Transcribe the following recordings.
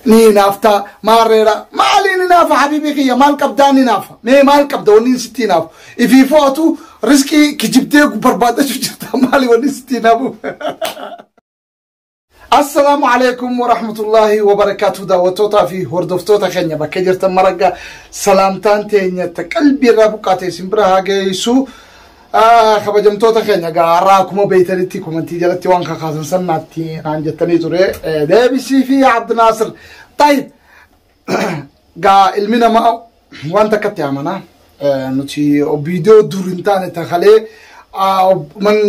Ni hinaaftaa maarreedha. Maaliin hinaafa habiibii kiyya maal qabdaa ni hinaafa. Mee maal qabda wanni sitti hinaafu. Ifii fo'atu riskii kijibdee barbaadachuu jirta maali wanni sitti hinaafu. Assalaamu alaikum warahmatullaahi wabarakaatu daawwattootaa fi hordoftoota keenya bakka jirtan maragga salaamtaan teenya ta qalbii irraa buqqaate isin bira haa geessu. Kabajamtoota keenya gaarraa akkuma beeytanitti komantii jalatti waan kakaasan sannaatti naan jettanii ture. Deebisii fi Abdinaasir. Tayyib gaa ilmi namaa waan takkatti amana. Nuti viidiyoo dur hin taane takalee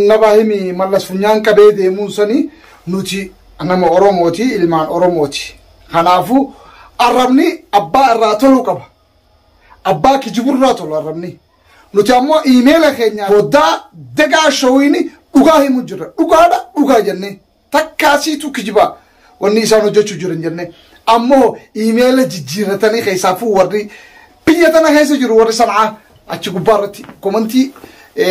nama himi mallas funyaan qabee deemuun sanii nuti nama Oromooti ilmaan Oromooti. Kanaafuu arrabni abbaa irraa toluu qaba. Abbaa kijiburraa tolu arrabni. Nuti ammoo iimeela keenya foddaa dagaa showini dhugaa himu jirra. Dhugaadha dhugaa jennee takkaasiitu kijibaa wanni isaan hojjechuu jiran jennee. Ammoo iimeela jijjiirratanii keessaafuu warri biyya tana keessa jiru warri sanaa achi gubbaa irratti komantii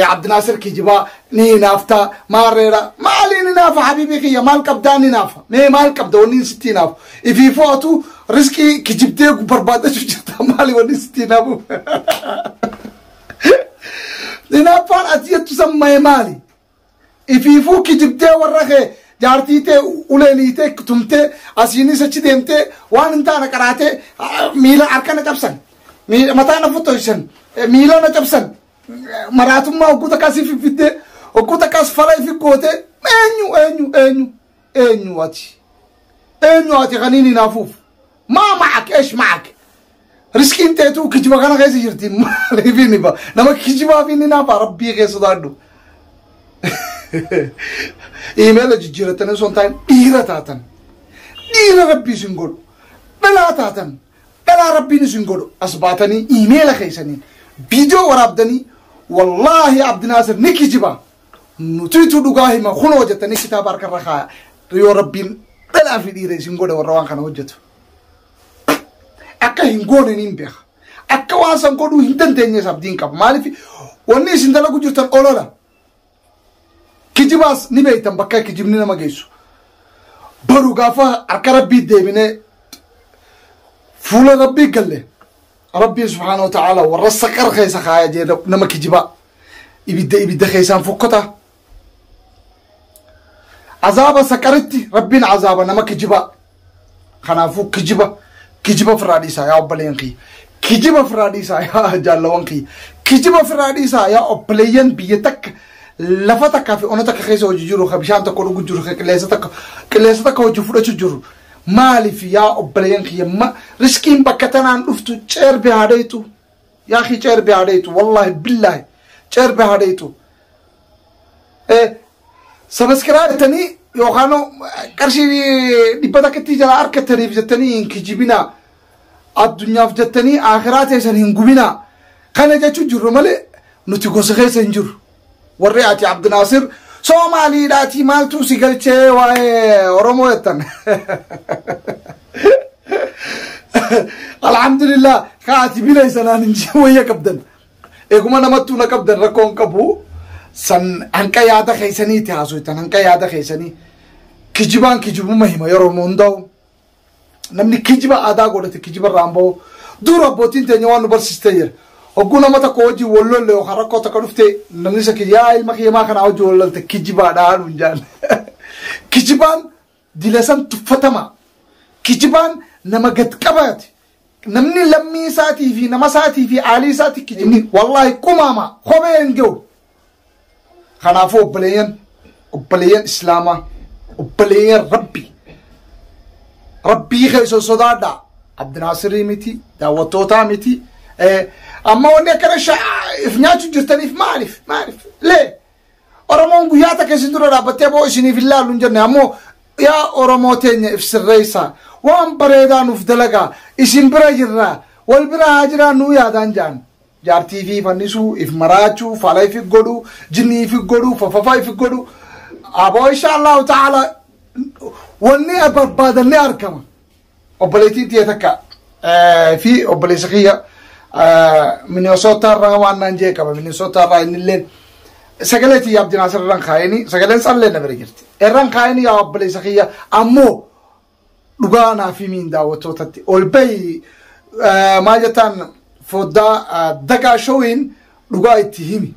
Abdinaasir kijibaa ni hinaaftaa maarreedha. Maaliin hinaafa habiibii kiyya maal qabdaa ni hinaafa. Mee maal qabda wanni sitti hinaafu. Ifii fo'atu riskii kijibdee barbaadachuu jirta maali wanni sitti hinaafu. Hinaaffaan ati jettu san mee maali? Ifiifuu kijibdee warra kee jaartii tee uleen hiitee tumtee asiinis achi deemtee waan hin taane qaraatee miila harka na cabsan mataa na fottoysan miila na cabsan maraatummaa hogguu takkaas if fiddee hogguu takkaas fala ifi gootee eenyu eenyu eenyu eenyu ati eenyu ati kaniin hinaafuuf maa macak eesh macak riskiin teetuu kijiba kana keessa jirti maaliif inni ba nama kijibaaf inni naafa rabbii keessa sodaadhu. Iimeela jijjiirratanii osoo hin taane dhiira taatan dhiira rabbii isin godhu dhalaa taatan dhalaa rabbiin isin godhu as baatanii iimeela keessaniin viidiyoo waraabdanii wallaahi Abdinaasir ni kijiba nutiitu dhugaa hima kunoo jettanii kitaaba harkarra kaaya yoo rabbiin dhalaa fi dhiira isin godhe warra waan kana hojjetu. Akka hin goone niin beeka. Akka waan san godhuu hin dandeenyees abdiin qaba. Maaliif wanni isin dalagu jirtan olola. Kijibaas ni beektan bakka kijibni nama geessu. Baru gaafa harka rabbii deebinee fuula rabbii galle rabbiin subhaanahu wa ta'aala warra saqar keessa kaaya jee nama kijibaa. Ibidda ibidda keessaan fokkota. Azaaba saqaritti rabbiin azaaba nama kijibaa. Kanaafuu kijiba kijiba ofirraa dhiisaa yaa obboleeyyan kiyya. Kijiba ofirraa dhiisaa yaa jaallawan kiyya. Kijiba ofirraa dhiisaa yaa obboleeyyan biyya takka lafa takkaa fi ona takka keessa hojii jiru ka bishaan tokko dhugu jiru ka qilleensa takka qilleensa takka hojii fudhachuu jiru. Maaliif yaa obboleeyyan kiyya ma riskiin bakka tanaan dhuftu ceerbe haadheetu. Yaa akhi ceerbe haadheetu wallaahi billaahi ceerbe haadheetu. Sabaskiraayib jettanii yookaan qarshii dhibba takkatti jala argattaniif jettanii hin kijibinaa. Addunyaaf jettanii akhiraa teessan hin gubinaa. Kana jechuun jirru malee nuti gosa keessa hin jirru. Warri ati Abdinaasir Soomaaliidhaatii maaltu si galchee waa'ee Oromoo jettan. Alhamdulillah kaati bila sanaan hin jiru wayya qabdan. Eeguma namattuu na qabdan rakkoo hin qabu. San hanqa yaada keessaniiti haasoftan hanqa yaada keessanii. Kijibaan kijibuma hima yeroo hundaa'u. Namni kijiba aadaa godhate kijiba irraa hin bahu. Dur abbootiin teenya waan nu barsiistee jira. Hogguu nama tokko wajjin wal lolle yookaan rakkoo takka dhufte namni isa yaa ilma kiyya maa kanaa wajjin wal lolte kijibaadhaa nuun jaan. Kijibaan dila san tuffatama. Kijibaan nama gad qabaati. Namni lammii isaatii fi nama isaatii fi aalii isaatii kijibni wallaahi qumaama kophee hin ga'u. Kanaafuu obboleeyyan obboleeyyan islaamaa obboleeyyan rabbi rabbii keessa sodaadhaa. Abdinaasirii miti daawwattootaa miti. Amma wanni akkana if nyaachuu jirtaniif maaliif maaliif lee Oromoon guyyaa takka isin dura dhaabbattee boo isiniif hin laallu hin jenne ammoo yaa Oromoo teenya if sirreessaa waan bareedaa nuuf dalagaa isin bira jirraa wal bira haa jiraa nuu yaadaan jaan. Jaartii fi fannisuu if maraachuu fala if godhuu jinnii if godhuu fafafa if godhuu aboo insha Allahu ta'ala wanni barbaadan ni argama. Obboleettiin tiyya takka fi obboleessa kiyya Minnesota irraa waan naan jee qaba. Minnesota irraa inni illee sagalee tiyya Abdinaasir irraan kaayini sagaleen sallee na bira jirti. Irraan kaayini yaa obboleessa kiyya ammoo Dhugaa naaf himiin daawwattootatti. Ol bahi maal jettaan foddaa dagaa showiin dhugaa itti himi.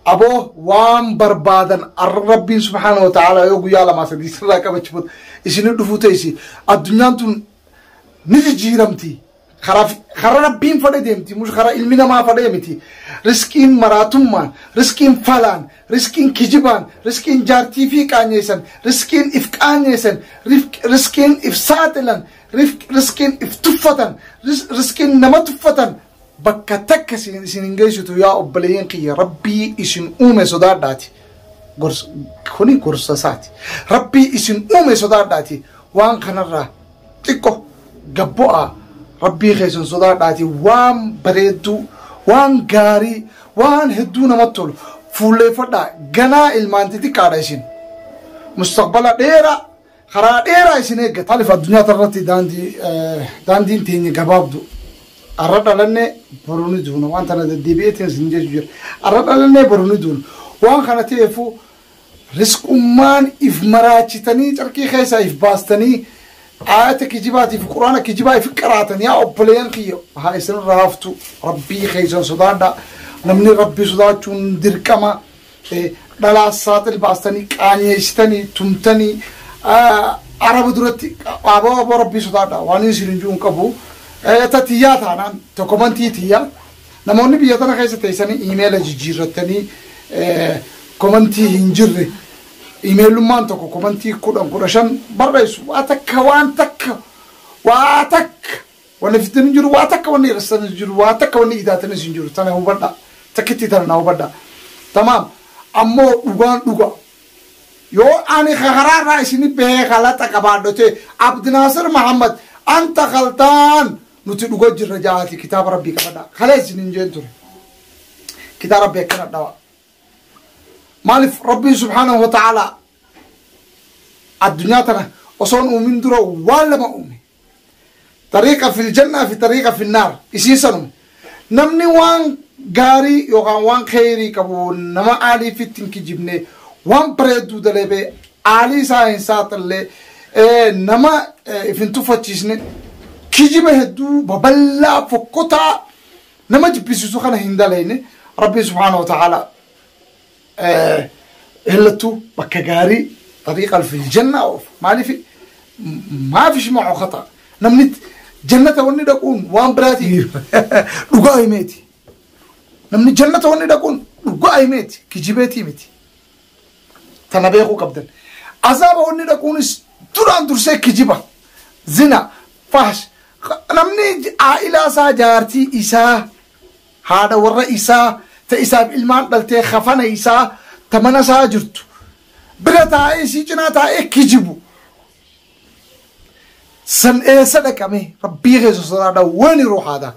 Aboo waan barbaadan arra Rabbiin subhaanahu wa ta'ala yoo guyyaa lamaa sadii sirraa qabachiifatu isin dhufuu teessi. Addunyaan tun ni jijjiiramti. Karaa Rabbiin fadhe deemti. Mush karaa ilmi namaa fadhee miti. Riskiin maraatummaan, riskiin falaan, riskiin kijibaan, riskiin jaartii fi qaanyeessan, riskiin if qaanyeessan, riskiin if saaxilan, riskiin if tuffatan, riskiin nama tuffatan bakka takka isin hin geessitu yaa obboleeyyan kiyya Rabbii isin uume sodaadhaati. Kuni gorsa isaati. Rabbii isin uume sodaadhaati. Waan kanarraa xiqqo gabbo'aa Rabbii keessan sodaadhaati. Waan bareedduu, waan gaarii, waan hedduu namatti tolu fuulleeffadhaa. Ganaa ilmaan xixiqqaadha isin. Mustaqbala dheeraa karaa dheeraa isin eeggata. Maaliif addunyaa irratti daandiin teenya gabaabdu. Arra dhalannee boruu ni duuna. Waan tana deddeebi'eetiin isin jechuu jira. Arra dhalannee boruu ni duuna. Waan kana ta'eefu risqummaan if maraachitanii carqii keessaa if baastanii aayata kijibaatiif quraana kijibaa if qaraatan yaa obboleeyyan kiyya haa isin irraa haftu. Rabbii keessan sodaadha. Namni Rabbii sodaachuun dirqama. Dhalaa saaxil baastanii qaanyeessitanii tumtanii araba duratti aboo aboo Rabbii sodaadha. Waan isin hin jiru hin qabu. Ta tiyyaa taanaan dokumentii tiyyaa namoonni biyya tana keessa teessanii iimeela jijjiirrattanii komantii hin jirre iimeelummaan tokko komantii 10 15 barreessu waa takka waan takka waa takka wanni fittin hin jiru waa takka wanni hir'istan hin jiru waa takka wanni idaatanis hin jiru tana hubadha takkitti tana na hubadha. Tamaam ammoo dhugaan dhuga yoo ani karaarraa isin bahee kalaxa qabaadhote Abdinaasir Mahammad anta khaltaan nuti dhuga jirra jaati kitaaba Rabbii qabadha. Kalee isin hin jeen ture. Kitaaba Rabbii akkana dhawa. Maaliif Rabbiin subhaanahu wa ta'ala addunyaa tana osoon uumin dura waan lama uume. Tariiqa fil jannaa fi tariiqa fil naar isiin sanuma. Namni waan gaarii yookaan waan kheyrii qabu nama aaliif itti hin kijibne waan bareedduu dalebee aalii isaa hin saaxillee nama if hin tuffachiisne kijiba hedduu babal'aa fokkotaa nama jibbisiisu kana hin dalayne Rabbiin subhaanahu wa ta'ala hellattuu bakka gaarii tariiqa fil jannaa oofa. Maaliif maafish macu khata namni jannata wanni dhaquun waan biraatii dhugaa himeeti. Namni jannata wanni dhaquun dhugaa himeeti kijibeetii miti. Tana beekuu qabdan. Azaaba wanni dhaquunis duraan dursee kijiba zina fahsh namni aa'ilaa isaa jaartii isaa haadha warra isaa ta isaaf ilmaan dhaltee kafana isaa ta mana isaa jirtu bira taa'ee isii cinaa taa'ee kijibu. San eessa dhaqame Rabbii keessa sodaadha wani ruuxaa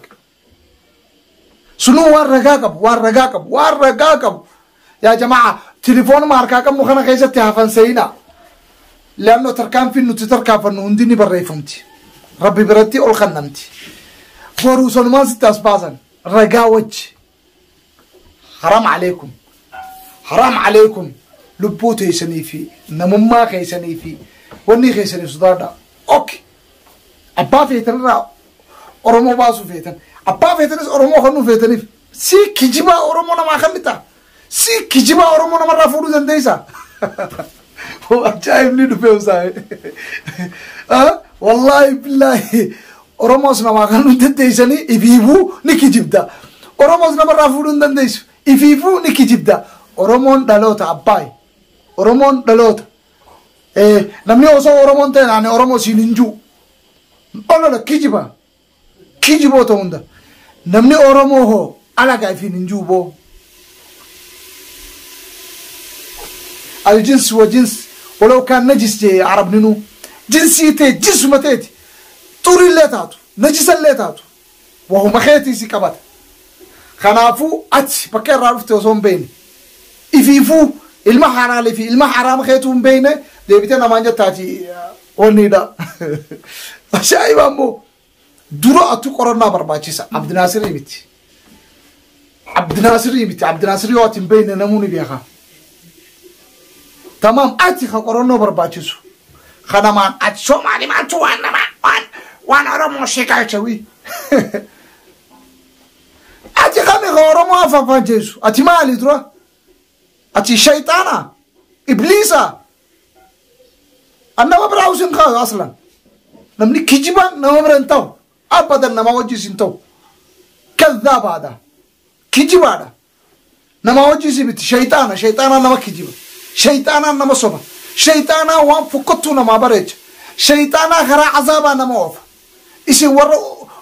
sunuu waan ragaa qabu waan ragaa qabu waan ragaa qabu. Yaa jamaa telefoonuma harkaa qabnu kana keessatti hafan seenaa. Leannoo tarkaanfiin nuti tarkaanfannu hundi ni barreeffamti. Rabbi biratti ol kannamti. Boruu sanumaan sitti as baasan ragaa wajji. Haram aleekum. Haram aleekum. Lubbuu teessanii fi namummaa keessanii fi wanni keessaniif sodaadha. Ok. Abbaa feetanirraa Oromoo baasuu feetan. Abbaa feetanis Oromoo kennuu feetaniif. Si kijibaa Oromoo namaa kennita. Si kijibaa Oromoo namarraa fuudhuu dandeessaa. Ajaa'ibni dhufee usaa. Wallaahi billaahi Oromoos namaa kennuu dandeessanii ifiifuu ni kijibda. Oromoos namarraa fuudhuu hin dandeessu. Ifiifuu ni kijibda. Oromoon dhaloota abbaayi. Oromoon dhaloota. Namni osoo Oromoon ta'e ani Oromoo siin hin jiru. Olola kijiba. Kijiboota hunda. Namni Oromoo hoo alagaa ifiin hin jiru boo. الجنس وجنس ولو كان نجس جي عرب ننو جنسي تي جنس ما تيتي طوري اللي تاتو نجس اللي تاتو وهو مخيتي سي كبات خنافو اتش بكير عرفت وصوم بيني إفيفو المحرام في المحرام خيتهم بينه ديبتنا ما جتاتي ونيدا شايب أمو درا أتو كورونا برباچيسا عبد الناصر يمتي عبد الناصر يمتي عبد الناصر يواتم بينه نموني بيخا تمام أتي خا كورونا برباچيسو Kanamaan ati Soomaalii maaltu waan nama waan Oromoo si galche wii. Ati kami ka Oromoo afaan jeesu? Ati maali dura? Ati shayxaana? Ibliisa? An nama biraa usin kaayu aslan. Namni kijibaan nama bira hin ta'u. Abadan nama wajjis hin ta'u. Kadhaabaadha. Kijibaadha. Nama wajjis miti shayxaana. Shayxaanaan nama kijiba. Shayxaanaan nama soba. Shayxaanaa waan fokkottuu namaa bareecha. Shayxaanaa karaa azaabaa nama oofa. Isin warra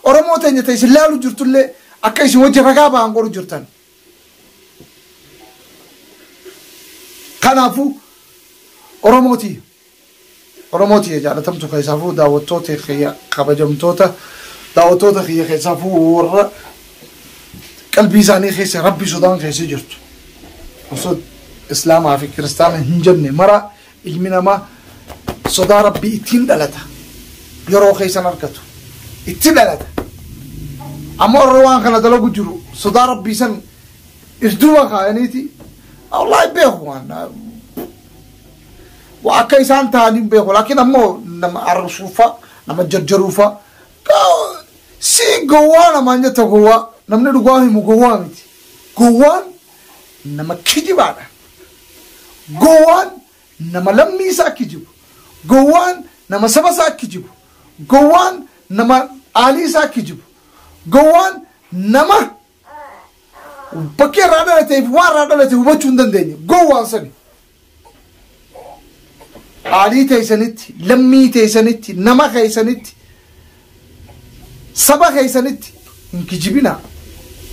Oromoo teenya ta'e isin laalu jirtullee akka isin wajji ragaa ba'an godhu jirtan. Kanaafuu Oromootii Oromootii jaalatamtu keessaafuu daawwattoota kiyya kabajamtoota daawwattoota kiyya keessaafuu warra qalbii isaanii keessa rabbi sodaan keessa jirtu. Osoo Islaamaa fi Kiristaana hin jenne mara ilmi namaa sodaa rabbii ittiin dhalata. Yeroo keessan argatu itti dhalata. Amma warra waan kana dalagu jiru sodaa rabbii san if duuba kaayaniiti. Wallaahi beeku waan waa akka isaan ta'an hin beeku laakiin ammoo nama arrabsuufa nama jarjaruufa si gowwaa namaan jetta gowwaa namni dhugaa himu gowwaa miti. Gowwaan nama kijibaadha. Gowwaan nama lammii isaa kijibu. Gowwaan nama saba isaa kijibu. Gowwaan nama aalii isaa kijibu. Gowwaan nama bakkee irraa dhalateef waan irraa dhalate hubachuu hin dandeenye. Gowwaan sani. Aalii teessanitti, lammii teessanitti, nama keessanitti, saba keessanitti hin kijibinaa.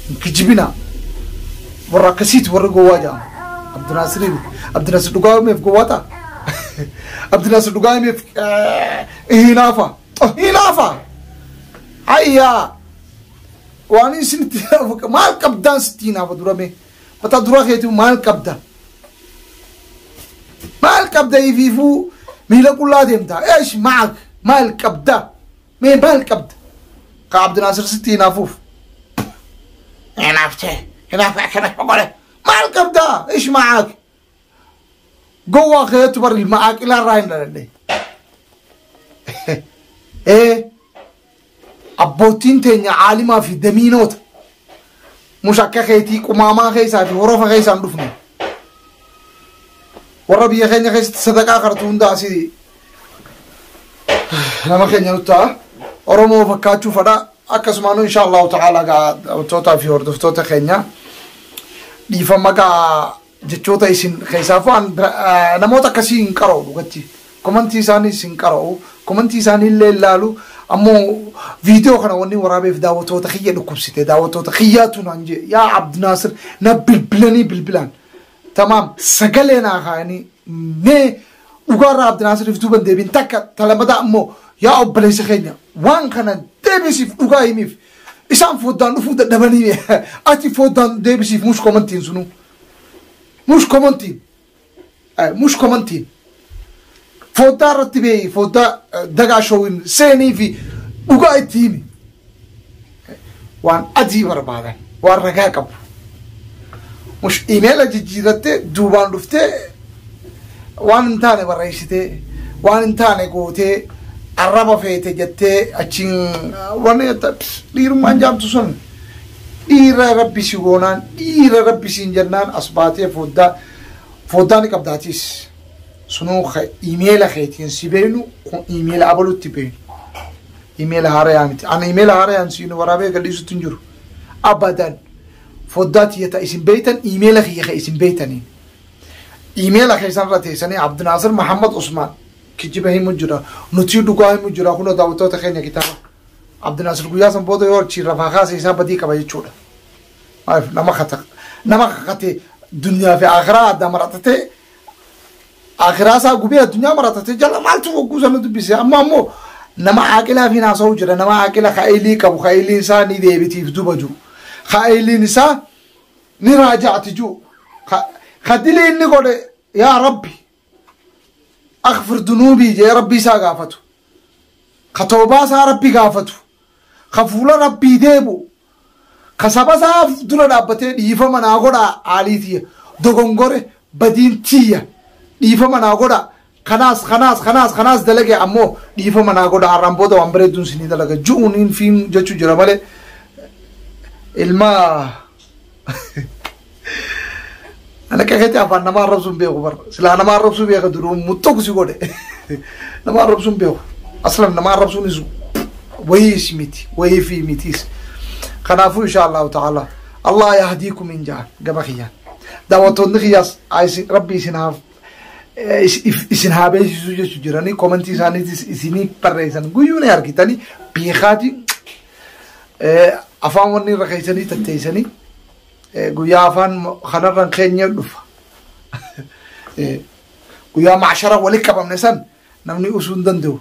Hin kijibinaa. Warra akkasiiti warra gowwaa jedhamu. Abdinaasiriin Abdinaasir dhugaa himeef gowwaa ta'a. Abdinaasir dhugaa himeef hinaafa. Hinaafa. Hayyaa. Waan isinitti hinaafu maal qabdaan sitti hinaafa durame. Mataa duraa keetii maal qabda? Maal qabda ifiifuu miila qullaa deemta. Eesh maak maal qabda? Mee maal qabda? Ka Abdinaasir sitti hinaafuuf. Hinaaftee hinaafa akkana godhe. Maal qabda? Eesh maak? Gowwaa keetu bar ilma aaqilaa irraa hin dhaladhe. Ee abbootiin teenya caalimaa fi damiinoota. Mush akka keetii qumaamaa keessaa fi horofa keessaa hin dhufne. Warra biyya keenya keessatti sadaqaa karatu hunda asii nama keenya nutti ta'a. Oromoo fakkaachuu fadha. Akkasumaanuu insha Allahu ta'ala gaa daawwattootaa fi hordoftoota keenya dhiifama gaa jechoota isin keessaa fu'an namoota akkasii hin qara'u dhugatti. Komantii isaanii hin qara'u. Komantii isaanii illee ilaalu. Ammoo viidiyoo kana wanni waraabeef daawwattoota kiyya dhukkubsite daawwattoota kiyyaatu naan jee yaa Abdinaasir na bilbilanii bilbilaan. Tamaam sagalee naa kaayanii mee dhugaarraa Abdinaasiriif duuban deebiin takka talamadaa ammoo yaa obboleessa keenya waan kana deebisiif dhugaa himiif isaan foddaan dhufuu dadhabanii ati foddaan deebisiif mush komantiin sunuu mush komantiin mush komantiin foddaa irratti beeyi foddaa dagaa showin seenii fi dhugaa itti himi waan adii barbaadan waan ragaa qabu. Mush imeela jijjiirattee duubaan dhuftee waan hin taane barreessitee waan hin taane gootee arraba feete jettee achiin wanni dhiirummaan jaamtu sun dhiira rabbi si goonaan dhiira rabbi siin jennaan as baatee foddaa foddaa ni qabdaatiis. Sunuu imeela keetiin si beenu kun imeela abalutti beenu. Imeela haarayaa miti. Ana imeela haarayaan siin waraabee gadhiisutti hin jiru. Abadan. Foddaa tiyyata isin beeytan imeela kiyya ka isin beeytaniin. Imeela keessan irra teessanii Abdinaasir Mahammad Usmaan kijiba himu jira. Nuti dhugaa himu jira kunoo daawwattoota keenya kitaaba. Abdinaasir guyyaa san booda yoo achi rafaa kaase isaa badii qaba jechuudha. Maaliif nama kata nama kakate duniyaa fi akhiraa adda maratatee akhiraa isaa gubee addunyaa maratatee jala maaltu wagguu sana dubbise amma ammoo nama aaqilaa fi haasa'u jira nama aaqila kaa'ilii qabu kaa'iliin isaa ni deebitiif duba jiru. Kaa'iliin isaa ni raaja'ati jiru. Kadilii inni godhe yaa rabbi aghfir dunuubii jee rabbi isaa gaafatu. Ka toobaa isaa rabbi gaafatu. Ka fuula rabbii deebu. Ka saba isaa dura dhaabbatee dhiifama naa godhaa aalii tiyya. Dogongore badiin tiyya. Dhiifama naa godhaa. Kanaas kanaas kanaas kanaas dalage ammoo dhiifama naa godha har'aan booda waan bareedduun isinii dalaga ju'uun fiin jechuu jira malee ilma ana keetti afaan nama arrabsuun beeku bar silaa nama arrabsuu beeka duruu muxuq si godhe nama arrabsuun beeku aslan nama arrabsuunis wayiis miti wayii fi mitiis kanaafuu insha allahu ta'ala allah yahdiikum hin jaan gama kiyyaan daawwattoonni kiyyaas rabbi isin haaf isin haa beeksisuu jechuu jiranii komentii isaaniitis isinii barreessan guyyuu ni argitanii beekaati afaan wanni irra keessanii tatteessanii guyyaa afaan kanarran keenya dhufa guyyaa maashara walitti qabamne san namni usuu hin danda'u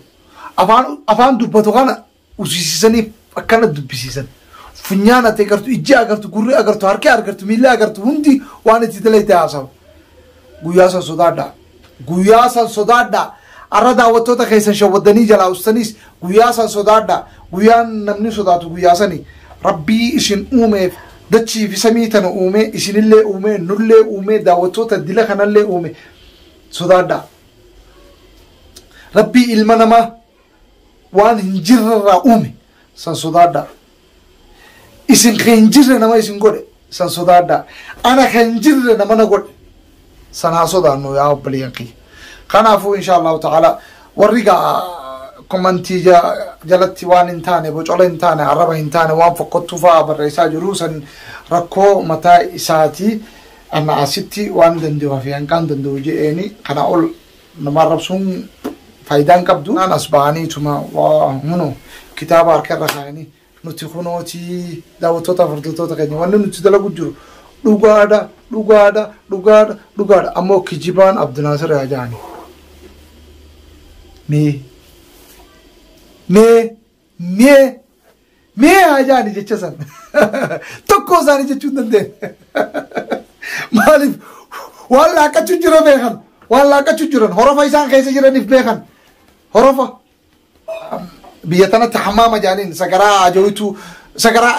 afaan dubbatu kana usiisisanii akkana dubbisiisan funyaan ati agartu ijji agartu gurri agartu harki agartu miilli agartu hundi waan itti dalagte haasawu guyyaa san sodaadhaa guyyaa san sodaadhaa arra daawwattoota keessan shawwaddanii jalaa ustanis guyyaa san sodaadhaa guyyaan namni sodaatu guyyaa sani rabbii isin uumeef dachii fi samii tana uume isinillee uume nullee uume daawwattoota dila kanallee uume sodaadhaa rabbii ilma namaa waan hin jirrerraa uume san sodaadhaa isin kan hin jirre nama isin godhe san sodaadhaa ana kan hin jirre nama na godhe san haa sodaannu yaa obboleeyyan kiyya kanaafuu insha allahu ta'ala warri gaa komantii jalatti waan hin taane bocola hin taane arraba hin taane waan fokkottuu fa'aa barreessaa jiru san rakkoo mataa isaati ana asitti waan danda'u fi hanqaan danda'u jedheeni kana ol nama arrabsuun faayidaan qabdu. As ba'aniituma waa hunu kitaaba harka irra kaayanii nuti kunootii daawwattoota hordoftoota keenya wanni nuti dalagu jiru dhugaadha dhugaadha dhugaadha dhugaadha ammoo kijibaan Abdinaasir yaa jaani. Mee mee mee mee haa jaani jecha san tokko isaanii jechuu hin dandeenye. Maaliif waan laaqachuu jira beekan waan laaqachuu jiran horofa isaan keessa jiraniif beekan horofa biyya tanatti hamaama jaaniin sagaraa ajoitu sagaraa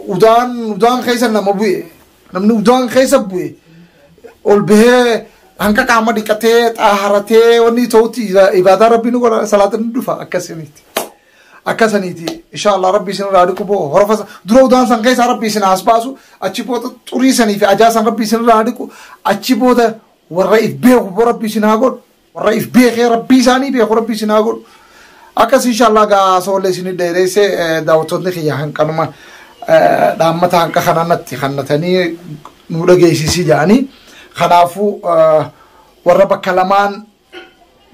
udaan keessa nama bu'e namni udaan keessa bu'e ol bahee hanqa qaama dhiqatee xaaharatee wanni ta'utti ibaadaa rabbii nu godha salaata ni dhufa akkasiniiti. Akkasaniiti insha Allah rabbi isin irraa dhiqu boo horofa dura udaan san keessa rabbi isin as baasu achi booda xurii sanii fi ajaa san rabbi isin irraa dhiqu achi booda warra if beeku boo rabbi isin haa godhu warra if beekee rabbii isaanii beeku rabbi isin haa godhu. Akkas insha Allah gaa soollee isin dheeresse daawwattoonni kiyya hanqanuma dhaammata hanqa kana natti kannatanii nu dhageessisii jedhanii kanaafuu warra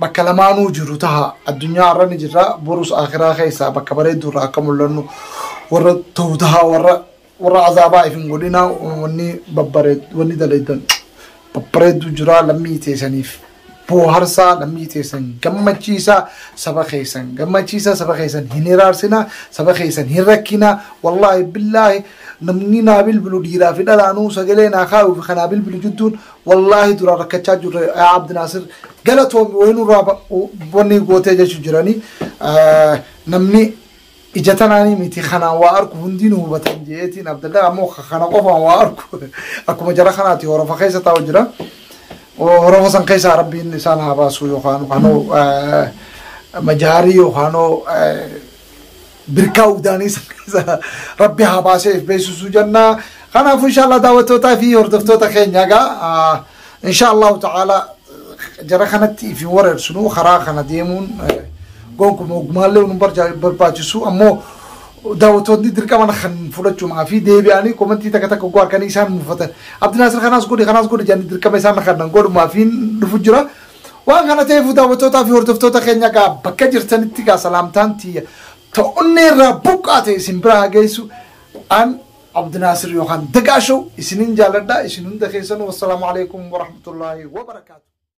bakka lamaanuu jiru taha addunyaa irra ni jirra borus akhiraa keessaa bakka bareedduu irraa akka mul'annu warra ta'u taha warra azaabaa if hin godhina wanni babbareed wanni dalaydan babbareedduu jira lammii teessaniif booharsaa lammii teessan gammachiisaa saba keessan gammachiisaa saba keessan hin hiraarsinaa saba keessan hin rakkinaa wallaahi billaahi namni naa bilbilu dhiiraa fi dhalaanuu sagalee naa kaayuu fi kanaa bilbilu jidduun wallaahi dura rakkachaa jirre yaa Abdinaasir galatoomi wayinurraa wanni gootee jechuu jiranii namni ija tanaanii miti kanaan waa arku hundinuu hubatan jeetiin Abdallah ammoo kana qofaan waa arku akkuma jara kanaati horofa keessa taa'u jira. Horofa san keessaa rabbiin isaan haa baasu yookaan majaarii yookaan birkaa udaanii san keessa rabbi haa baasee if beeksisuu jenna. Kanaafuu inshallah daawwattootaa fi hordoftoota keenya egaa insha Allahu ta'ala jara kanatti if hin wareersinu karaa kana deemuun gonkumaa ogumaallee nu barbaachisu ammoo daawwattoonni dirqama kan fudhachuumaa fi deebi'anii komentii takka takka gogaa harkanii isaan muufatan. Abdinaasir kanaas godhi kanaas godhi jedhanii dirqama isaan kan godhumaa fi dhufu jira. Waan kana ta'eef daawwattootaa fi hordoftoota keenya egaa bakka jirtanitti egaa salaamtaan tiyya ta'onni irraa buqqaa ta'e isin bira haa geessu. An Abdinaasir yookaan Dagaashow isinin jaaladha isin hunda keessanuu wassalaamu alaikum warahmatullaahi wabarakaatu.